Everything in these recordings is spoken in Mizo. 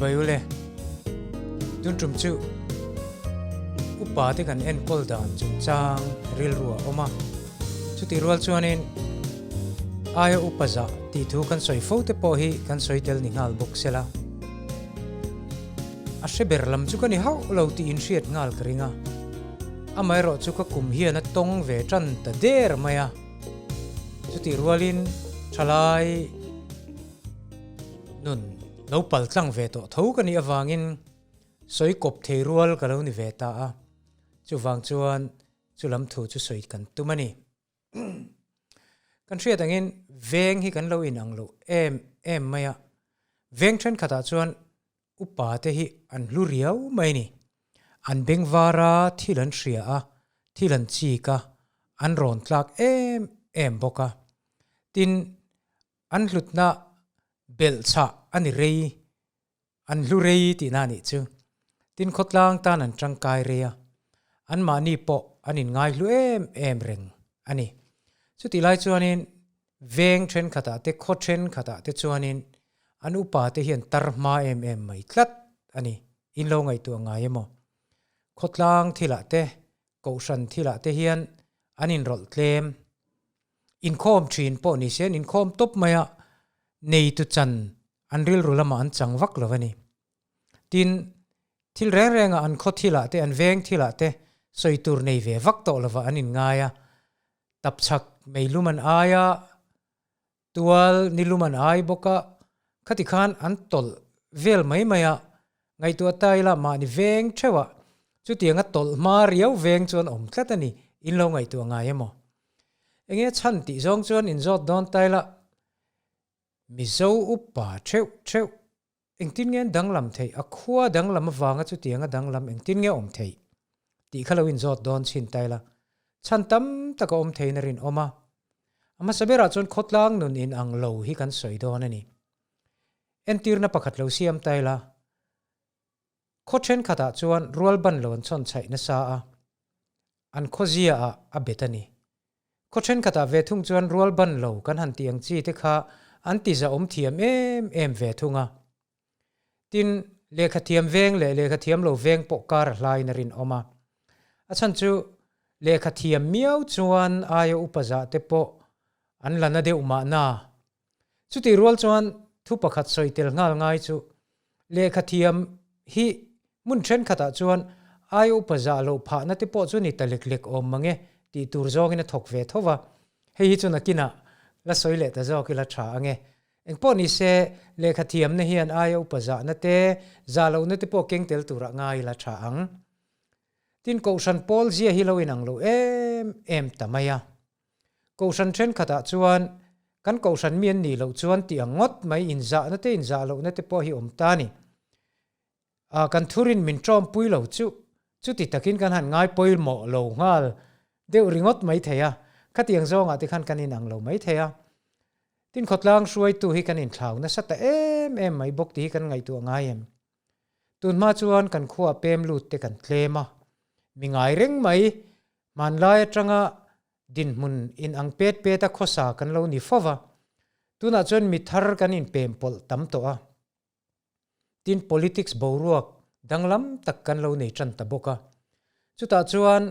Chibai ule. Tun tum chu upa te kan enkawl dan chungchang rilru a awm a. Chutih rual chuanin aia upa zah tih thu kan sawi fo te pawh hi kan sawi tel ni nghal bawk sela. A hre ber lam chu ka ni hauh lo tih inhriat nghal ka ring a. Amaherawh chu ka kum hian a tawng ve tan ta der mai a. Chutih rualin thalai nun lo pal tlang ve tawh tho ka nih avangin sawi kawp thei rual ka lo ni ve ta a. Chuvang chuan chu lam thu chu sawi kan tum a ni. Kan hriat angin veng hi kan lo inang lo em em mai a, veng thenkhatah chuan upa te hi an hlu riau mai a ni. An bengvar a, thil an hria a, thil an chik a, an rawn tlak em em bawk a. Tin, an hlutna belhchhah a ni rei An hlu rei tihna a nih chu. Tin khawtlang tan an tangkai rei a, anmahni pawh an inngai hlu em em reng a ni. Chutih lai chuanin veng thenkhatah te khaw thenkhatah te chuanin an upa te hian tar hma em em mai tlat a ni. In lo ngaihtuah ngai emaw? Khawtlang thilah te, kohhran thilah te hian an inrawlh tlem. Inkhawm thin pawh ni se an inkhawm tawp mai a, neitu chan an rilru lamah an chang vak lo a ni. Tin, thil reng rengah an khaw thilah te, an veng thilah te sawi tur nei ve vak tawh lovah an inngai a, tapchhak meilum an ai a, tual nilum an ai bawk a, khati khan an tawlh vel mai mai a, ngaihtuah ta ila mahni veng theuhah chutianga tawlh hma riau veng chuan awm tlat a ni, in lo ngaihtuah ngai emaw? Enge chhan tih zawng chuan inzawt dawn ta ila, Mizo upa theuh theuh engtin nge an danglam theih? A khua danglam avanga chutianga danglam engtin nge awm theih? Tih kha lo inzawt dawn chhin ta ila, chhan tam tak a awm theiin a rinawm a. A hmasa berah chuan khawtlang nun in ang lo hi kan sawi dawn a ni. Entirna pakhat lo siam ta ila, khaw thenkhatah chuan rual ban lo an chhawn chhaih nasa a, an khawzia ah a bet a ni. Khaw thenkhatah ve thung chuan rual ban lo kan han tih ang chi te kha an ti zahawm thiam em em ve thung a. Tin, lehkha thiam veng leh lehkha thiam lo veng pawh kar a hlaiin a rinawm a. A chhan chu lehkha thiam miau chuan aia upa zah te pawh an la na deuh mahna. Chutih rual chuan thu pakhat sawi tel nghal ngai chu lehkha thiam hi hmun thenkhatah chuan aia upa zah loh phahna te pawh chu ni ta lek lek awm mang e tih tur zawngin a thawk ve tho va. Hei hi chu nakinah la sawi leh ta zawk ila tha ang e. Engpawh ni se lehkha thiamna hian aia upa zahna te, zah lohna te pawh keng tel turah ngai ila tha ang. Tin, Kohhran pawl zia hi lo inang lo em em ta mai a. Kohhran thenkhatah chuan kan kohhran mi an nih loh chuan tih ang ngawt mai inzahna te inzah lohna te pawh hi awm ta a ni. Ah, kan thurin min tawmpui lo chu chuti takin kan han ngai pawimawh lo nghal deuh ringawt mai thei a, khatiang zawngah te khan kan inang lo mai thei a. Tin khawtlang hruaitu hi kan inthlau nasa ta em em mai bawk tih hi kan ngaihtuah ngai em? Tunhma chuan kan khuaah pem lut te kan tlem a, mi ngai reng mai Hmanlai atanga dinhmun inang pet pet a khawsa kan lo ni fo va, tunah chuan mi thar kan inpem pawlh tam tawh a. Tin, politics boruak danglam tak kan lo nei tan ta bawk a. Chutah chuan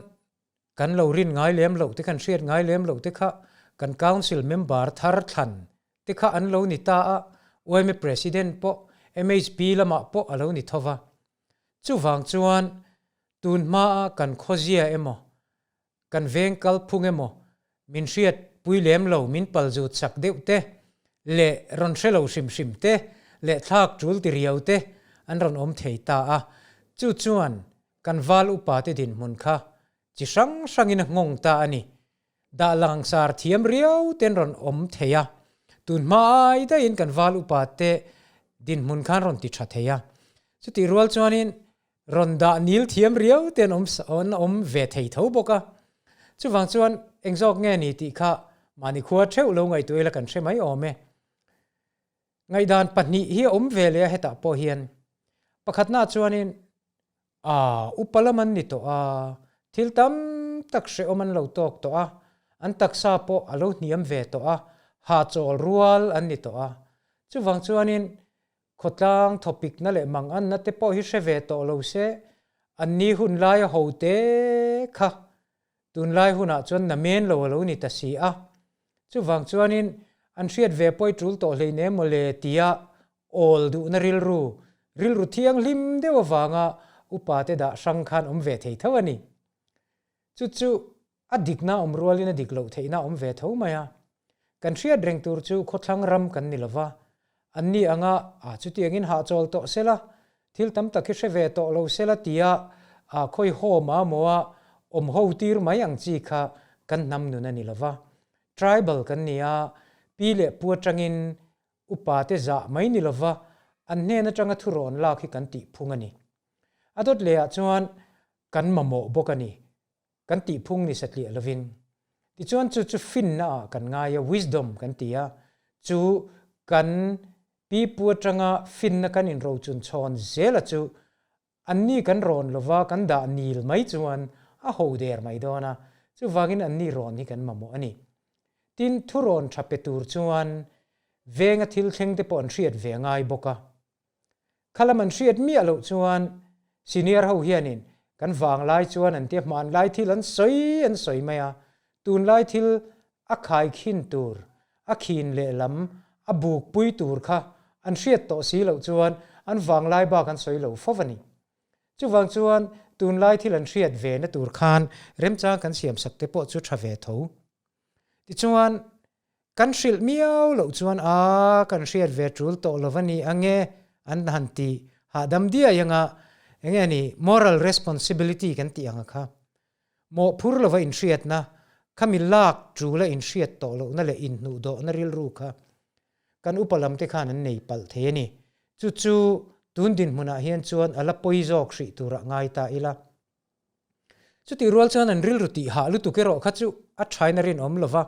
kan lo rin ngai lem loh te, kan hriat ngai lem loh te kha kan council member thar thlan te kha an lo ni ta a, yma president pawh MHP lamah pawh a lo ni tho va. Chuvang chuan tun hmaa kan khawzia emaw, kan veng kalphung emaw min hriat pui lem lo, min pal zut sak deuh te leh rawn hre lo hrim hrim te leh thlak tul ti riau te an rawn awm thei ta a. Chu chuan kan val upa te dinhmun kha chi hrang hrangin a nghawng ta a ni. Dah langsar thiam riau ten rawn awm thei a, tun hma ai daihin kan val upa te dinhmun khan rawn ti tha thei a. Chutih rual chuanin rawn dah nil thiam riau te an awm an awm ve thei tho bawk a. Chuvang chuan eng zawk nge ni tih kha mahni khua theuh lo ngaihtuah ila kan hre mai awm e. Ngaihdan pahnih hi a awm ve leh a hetah pawh hian. Pakhatna chuanin A, upa lam an ni tawh a, thil tam tak hrehawm an lo tawk tawh a, an taksa pawh a lo hniam ve tawh a, hahchawl rual an ni tawh a. Chuvang chuanin Khawtlang thawpikna leh manganna te pawh hi hre ve tawh lo se, anni hun laia ho te kha tunlai hunah chuan namen lo a lo ni ta si a. Chuvang chuanin an hriat ve pawi tul tawh hleinem maw le tia awl duhna rilru, rilru thianghlim deuh avanga upate dah hrang khan awm ve thei tho a ni. Chu chu a dikna awm rualin a dik loh theihna a awm ve tho mai a. Kan hriat reng tur chu khawthlang ram kan ni lova, anni anga a chutiangin hahchawl tawh sela, thil tam tak hi hre ve tawh lo sela tia a khawihawm a maw a awm ho tir mai ang chi kha kan hnam nun a ni lova. Tribal kan ni a, pi leh pu atangin upa te zah mai ni lova an hnen atanga thurawn lak hi kan tih phung a ni. A dawt lehah chuan kan mamawh bawk a ni. Kan tihphung ni satliah lovin. Tichuan chu chu finna ah kan ngai a, wisdom kan ti a, chu kan pipu atanga finna kan inrochun chhawn zela chu anni kan rawn lova kan dah nil mai chuan a ho der mai dawn a, chuvangin anni rawn hi kan mamawh a ni. Tin, thurawn tha pe tur chuan venga thil thleng te pawh an hriat ve a ngai bawk a. Khalam an hriat miah loh chuan senior ho hianin kan vanglai chuan an tia hmanlai thil an sawi an sawi mai a, tunlai thil a khaikhin tur, a khin lehlam, a bukpui tur kha an hriat tawh si loh chuan an vanglai bak an sawi lo fo a ni. Chuvang chuan tunlai thil an hriat ve na tur khan remchang kan siamsak te pawh chu tha ve tho. Tichuan Kan hrilh miau loh chuan a kan hriat ve tul tawh lo a ni ange an han ti hahdam diai anga enge a ni moral responsibility kan tih anga kha mawhphur lova inhriatna khami lak tula inhriat tawh lohna leh inhnuhdawhna rilru kha kan upa lam te khan an nei palh thei a ni. Chu chu tun dinhmunah hian chuan a la pawi zawk hrih turah ngai ta ila. Chutih rual chuan an rilru tih hah lutuk erawh kha chu a thain a rinawm lo va,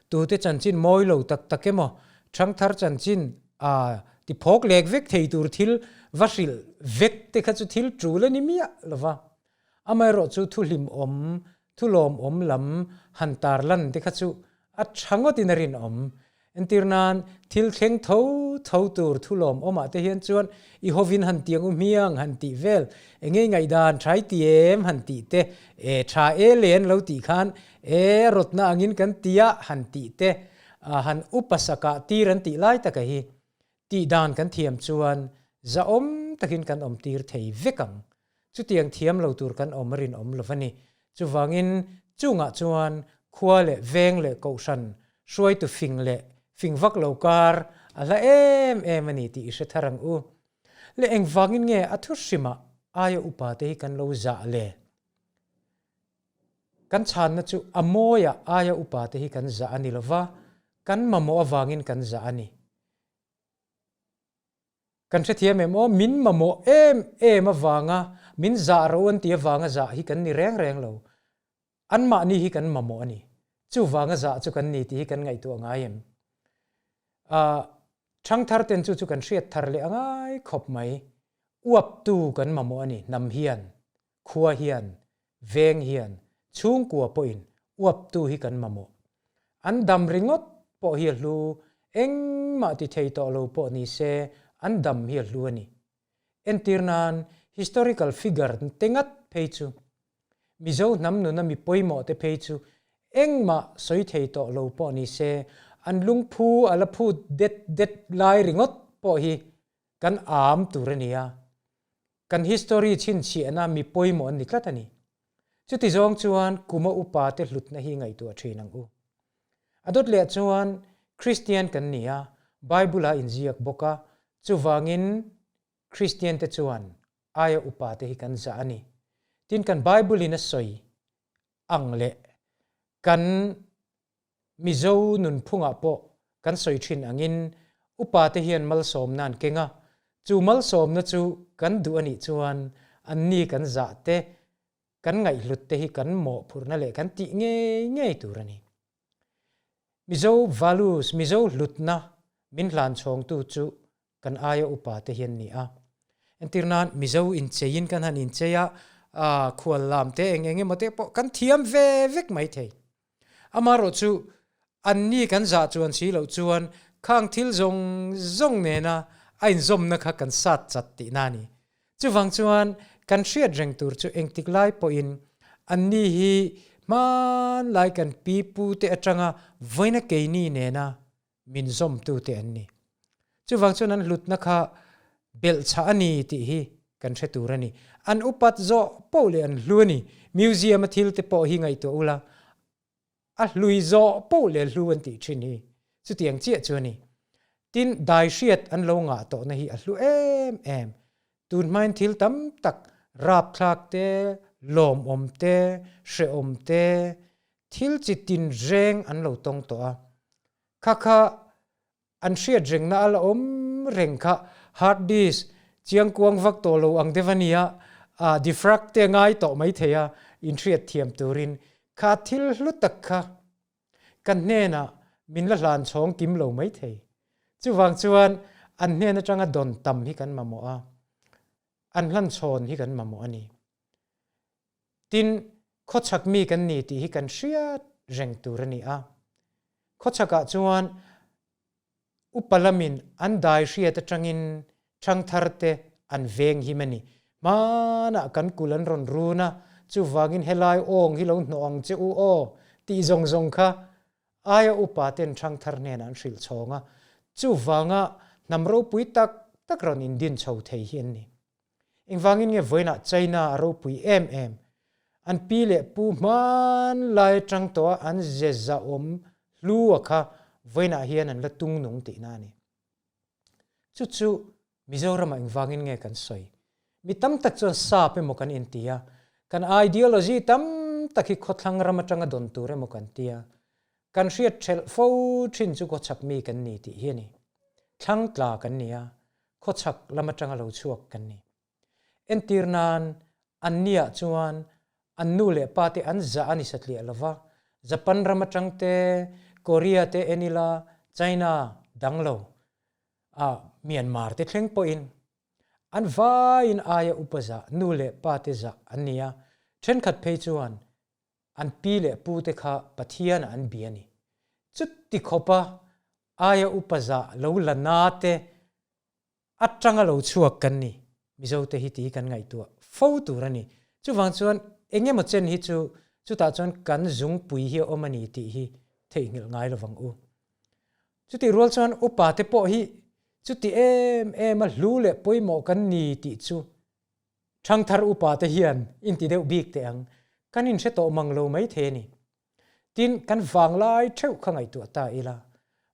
tute chanchin mawi lo tak tak emaw, ṭhangthar chanchin a ti phawk lek vek thei tur thil va hrilh vek te kha chu thil ṭul a ni miah lo va. Amaherawh chu thu hlimawm, thu lawmawm lam han tarlan te kha chu A tha ngawtin a rinawm. Entir nan, thil thleng tho tho tur thu lawmawmah te hian chuan i hovin han tiang u hmiang han tih vel, enge i ngaihdan tha i ti em han tih te, e tha e le an lo tih khan e rawtna angin kan tia han tih te, han upa sakah tir an tih lai taka hi tih dan kan thiam chuan zahawm takin kan awm tir thei vek ang. Chutiang thiam lo tur kan awm rinawm lo va ni. Chuvangin chungah chuan khua leh veng leh kohhran hruaitu fing leh fing vak lo kar a hla em em a ni tih i hre thar ang u. Le engvangin nge a thu hrimah aia upa te hi kan lo zah le? Kan chhanna chu a mawiah aia upa te hi kan zah a ni lo va, kan mamawh avangin kan zah a ni. Kan hrethiam em aw, min mamawh em em avanga min zah ro an ti avanga zah hi kan ni reng reng lo. Anmahni hi kan mamawh a ni. Chuvanga zah chu kan ni tih hi kan ngaihtuah ngai em? Ahh, ṭhangthar ten chu chu kan hriat thar leh a ngai khawp mai. Uaptu kan mamawh a ni, hnam hian, khua hian, veng hian, chhungkua pawhin uaptu hi kan mamawh. An dam ringawt pawh hi a hlu, engmah ti thei tawh lo pawh ni se an dam hi a hlu a ni. Entir nan, historical figure te ngat phei chu, Mizo hnam nuna mi pawimawh te phei chu engmah sawi thei tawh lo pawh ni se an lungphu a la phut det det lai ringawt pawh hi kan am tur a ni a. Kan history chhinchhiahna mi pawimawh an ni tlat a ni. Chuti zawng chuan kuma upa te hlutna hi ngaihtuah thin ang u. A dawt leh chuan Kristian kan ni a, Bible a inziak bawk a, chuvangin Kristian te chuan aia upa te hi kan zah a ni. Tin kan Bible in a sawi ang leh kan Mizo nunphungah pawh kan sawi thin angin upate hian malsawmna an keng a, chu malsawmna chu kan duh a nih chuan anni kan zah te, kan ngaihhlut te hi kan mawhphurhna leh kan tih ngei ngei tur a ni. Mizo values, Mizo hlutna min hlan chhawngtu chu kan aia upa te hian ni a. Entir nan Mizo incheiin kan han inchei a, khual lam te eng eng emaw te pawh kan thiam ve vek mai thei. Amaherawh chu anni kan zah chuan si loh chuan khang thil zawng zawng nena A inzawmna kha kan sat chat tihna a ni. Chuvang chuan kan hriat reng tur chu engtik lai pawhin anni hi hmanlai kan pi pu te atanga vawiina keini nena min zawmtute an ni. Chuvang chuan an hlutna kha belhchhah a ni tih hi kan hre tur a ni. An upat zawh poh leh an hlu a ni. Museum a thil te pawh hi ngaihtuah ula, a hlui zawh poh leh hlu an tih thin hi chutiang chiah chu a ni. Tin, dai hriat an lo ngah tawhna hi a hlu em em. Tun hmain thil tam tak rapthlak te, lawmawm te, hrehawm te, thil chi tin reng an lo tawng tawh a. Kha kha an hriat rengna a la awm reng kha hard disk chiangkuang vak tawh lo ang deuh a nia, defrag te a ngai tawh mai thei a, inhriat thiam turin kha thil hlu tak kha kan hnenah min la hlan chhawng kim lo mai thei. Chuvang chuan an hnen atanga dawn tam hi kan mamawh a, an hlan chhawn hi kan mamawh a ni. Tin, khawchhak mi kan ni tih hi kan hriat reng tur a ni a. Khawchhakah chuan upa lamin an dai hriat atangin thangthar te an veng him a ni. Hmanah kan kul an rawn run a, chuvangin helai awng hi lo hnawh ang che u aw tih zawng zawng kha aia upa ten thangthar hnenah an hrilh chhawng a, chuvanga hnam ropui tak tak rawn indin chho thei hi an ni. Engvangin nge vawiinah China a ropui em em? An pi leh pu hmanlai atang tawha an ze zahawm hlua kha vawiinah hian an la tung nung tihna a ni. Chu chu Mizoramah engvangin nge kan sawi? Mi tam tak chuan sap emaw kan inti a, kan ideology tam tak hi khawthlang ram atanga dawn tur emaw kan ti a, kan hriat thelh fo thin chu khawchhak mi kan ni tih hi a ni. Thlang tla kan ni a, khawchhak lam atanga lo chhuak kan ni. Entir nan, anniah chuan an nu leh pa te an zah a ni satliah lo va, Japan ram atang te, Korea te en ila, China dang lo, ah Myanmar te thleng pawhin an vaiin aia upa zah, nu leh pa te zah an ni a, thenkhat phei chuan an pi leh pu te kha Pathian ah an bia a ni. Chuti khawpa aia upa zah lo la na te atanga lo chhuak kan ni. Mizo te hi tih hi kan ngaihtuah fo tur a ni. Chuvang chuan eng emaw chen hi chu chutah chuan kan zungpui hi a awm a ni tih hi theihnghilh ngai lovang u. Chutih rual chuan upa te pawh hi chuti em em a hlu leh pawimawh kan ni tih chu Thangthar upa te hian inti deuh bik teh ang, kan inhre tawh mang lo mai thei a ni. Tin, kan vanglai theuh kha ngaihtuah ta ila,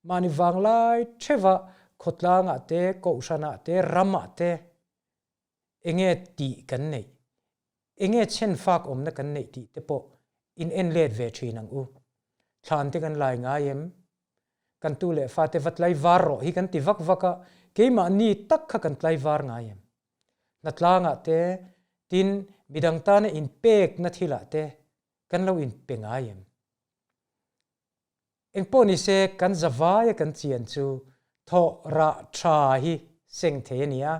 mahni vanglai theuha khawtlangah te, kohhranah te, ramah te enge tih kan neih, enge chhenfak awmna kan neih tih te pawh in en let ve thin ang u. Thlan te kan lai ngai em? Kan tu leh fate va tlaivar rawh hi kan ti vak vak a, keimahni tak kha kan tlaivar ngai em? Hnatlangah te, tin midang tana inpekna thilah te kan lo inpe ngai em? Engpawh nise kan zavaia kan chian chu thawh rah tha hi seng thei a ni a,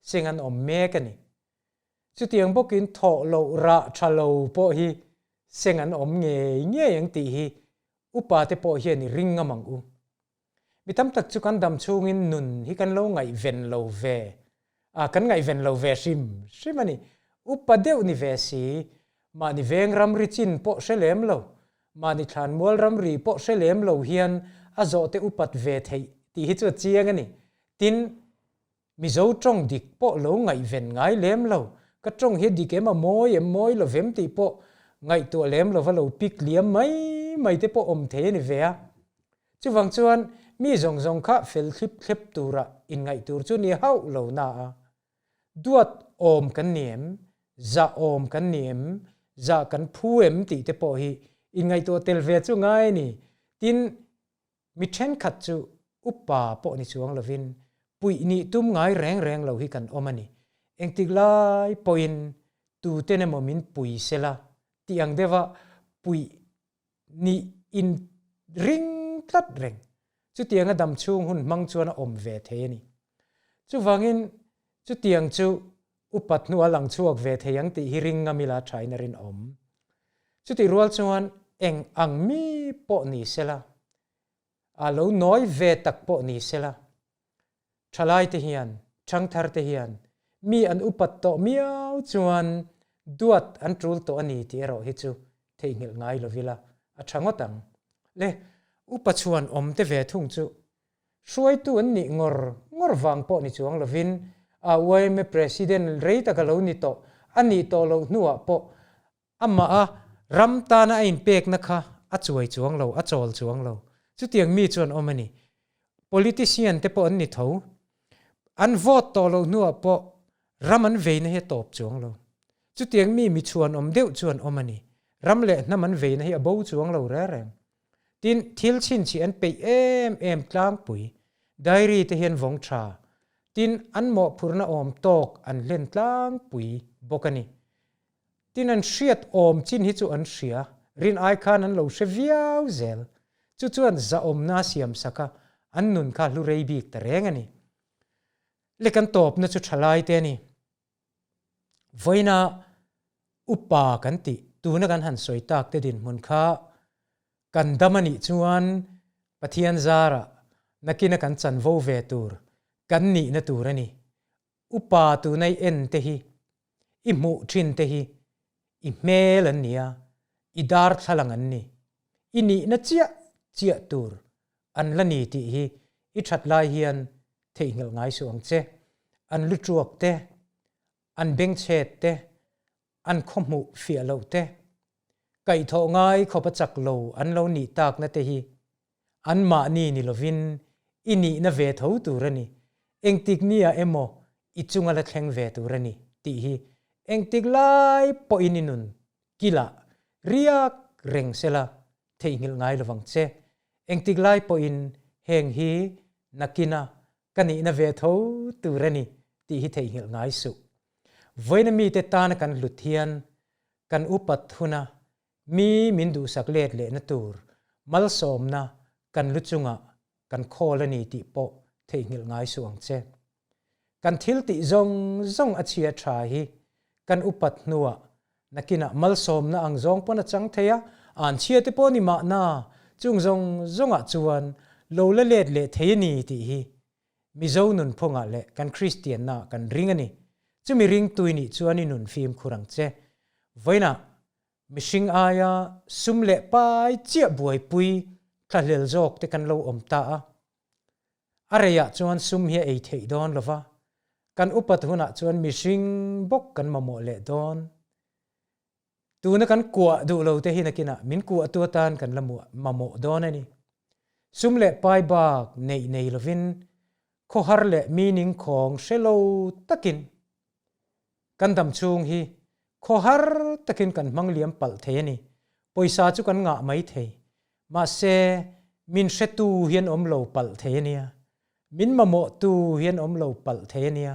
seng an awm mek a ni. Chutiang bawkin thawh loh rah tha lo pawh hi seng an awm ngei ngei ang tih hi upa te pawh hian i ring ngam ang u. Mi tam tak chu kan dam chhungin nun hi kan lo ngaihven lo ve, a kan ngaihven lo ve hrim hrim a ni. Upa deuh ni ve si, mahni veng ramri chin pawh hre lem lo, mahni thlanmual ramri pawh hre lem lo hian a zawhte upat ve theih tih hi chu a chiang a ni. Tin, Mizo tawng dik pawh lo ngaihven ngai lem lo, ka tawng hi a dik em a mawi em mawi lo vem tih pawh ngaihtuah lem lova lo pik liam mai mai te pawh awm thei a ni ve a. Chuvang chuan mi zawng zawng kha fel thlip thlep tura inngaih tur chu ni hauh lo na a. Duat awm kan ni em? Zah awm kan ni em? Zah kan phu em tih te pawh hi inngaihtuah tel ve chu ngai a ni. Tin, Mi thenkhat chu upa pawh ni chuang lovin puih nih tum ngai reng reng lo hi kan awm a ni. Engtik lai pawhin tuten emaw min pui sela tih ang deuha puih nih in ring tlat reng. Chutianga dam chhung hun hmang chuan a awm ve thei a ni. Chuvangin chutiang chu upat hnu a lang chhuak ve thei ang tih hi ring ngam ila thain a rinawm. Chutih rual chuan eng ang mi pawh ni sela, a lo nawi ve tak pawh ni sela, Thalaite hian, thangtharte hian mi an upat tawh miau chuan duat an tul tawh a ni tih erawh hi chu theihnghilh ngai lo ila a tha ngawt ang. Le, upa chhuan awm te ve thung chu hruaitu an nih ngawr ngawr vang pawh ni chuang lovin a yma President rei tak a lo ni tawh a nih tawh loh hnuah pawh Amah a ram tana a inpekna kha a chuai chuang lo, a chawl chuang lo. Chutiang mi chuan awm a ni. Politician te pawh an ni tho. An vote tawh loh hnuah pawh ram an veina hi a tawp chuang lo. Chutiang mi mi chhuan awm deuh chuan awm a ni. Ram leh hnam an veina hi a bo chuang lo reng reng. Tin, thil chhinchih an peih em em tlangpui. Diary te hian vawng tha. Tin, an mawhphurhna awm tawk an hlen tlangpui bawk a ni. Tin an hriat awm chin hi chu an hria, rin ai khan an lo hre viau zel. Chu chuan zahawmna a siam sak a, an nun kha hlu rei bik ta reng a ni. Le kan tawpna chu thalai te a ni. Vawiina upa kan tih, tuna kan han sawi tak te dinhmun kha kan dam a nih chuan Pathian zarah nakina kan chanvo ve tur, kan nihna tur a ni. Upa tuna i en te hi, i hmuh thin te hi i hmel an ni a, i darthlalang an ni. I nihna chiah chiah tur an la ni tih hi i that lai hian theihnghilh ngai suh ang che. An lu tuak te, an bengchhet te, an khawhmuh fiah loh te, kaihthawh ngai khawp a chak lo an lo nih takna te hi anmahni ni lovin i nihna ve tho tur a ni, engtik nia emaw i chunga la thleng ve tur a ni tih hi engtik lai pawhin i nun kilah riak reng sela theihnghilh ngai lovang che, engtik lai pawhin heng hi nakina ka nihna ve tho tur a ni tih hi theihnghilh ngai suh. Vawiina mite tana kan hlut hian kan upat huna mi min duhsak let lehna tur malsawmna kan lu chungah kan khawl a ni tih pawh theihnghilh ngai suh ang che. Kan thil tih zawng zawng a chhia tha hi kan upat hnuah nakinah malsawmna ang zawng pawn a chang thei a, an chhia te pawh ni mahna chung zawng zawngah chuan lo la let leh thei a ni tih hi Mizo nunphungah leh kan Kristiannaah kan ring a ni. Chumi ringtui nih chuan i nun fimkhur ang che. Vawiinah mihring aia sum leh pai chiah buaipui thlahlel zawk te kan lo awm ta a. A reiah chuan sum hi a ei theih dawn lo va, kan upat hunah chuan mihring bawk kan mamawh leh dawn. Tuna kan kuah duh lo te hi nakinah min kuahtu atan kan la mamawh dawn a ni. Sum leh pai bak neih nei lovin khawhar leh mi ningkhawng hre lo takin kan dam chhung hi khawhar takin kan hmang liam palh thei a ni. Pawisa chu kan ngah mai thei. Mahse, min hretu hi an awm lo palh thei a nia. Min mamawhtu hi an awm lo palh thei a nia.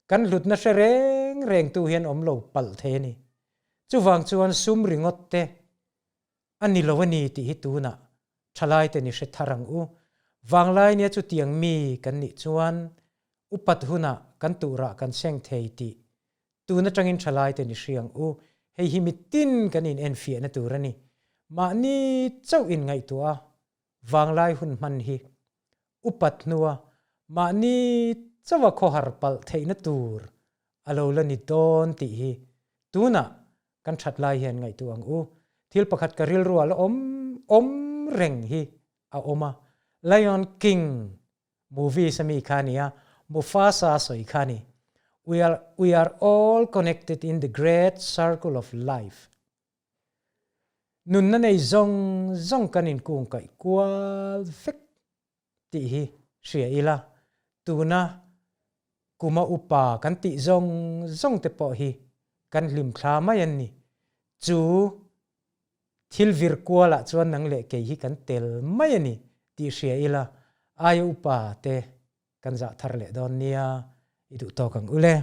Kan hlutna hre reng rengtu hi an awm lo palh thei a ni. Chuvang chuan sum ringawt te a ni lo a ni tih hi tunah thalaite ni hre thar ang u. Vanglai nia chutiang mi kan nih chuan upat hunah kan turah kan seng thei tih tun atangin thalaite ni hre ang u. Hei hi mitin kan inenfiahna tur a ni. Mahni chauh inngaihtuah a vanglai hun hman hi upat hnua mahni chauha khawhar palh theihna tur a lo la ni dawn tih hi tunah kan that lai hian ngaihtuah ang u. Thil pakhat ka rilru ah la awm awm reng hi a awm a, Lion King movies a mi kha a ni a, Mufasa sawi kha a ni, We are we are all connected in the great circle of life. Nunna nei zawng zawng kan inkungkaih kual vek tih hi hria ila, tuna kuma upa kan tih zawng zawng te pawh hi kan hlim thla mai an ni. Chu thil vir kualah chuan nang leh kei hi kan tel mai a ni tih hria ila, aia upa te kan zah thar leh dawn nia i duh tawk ang u le.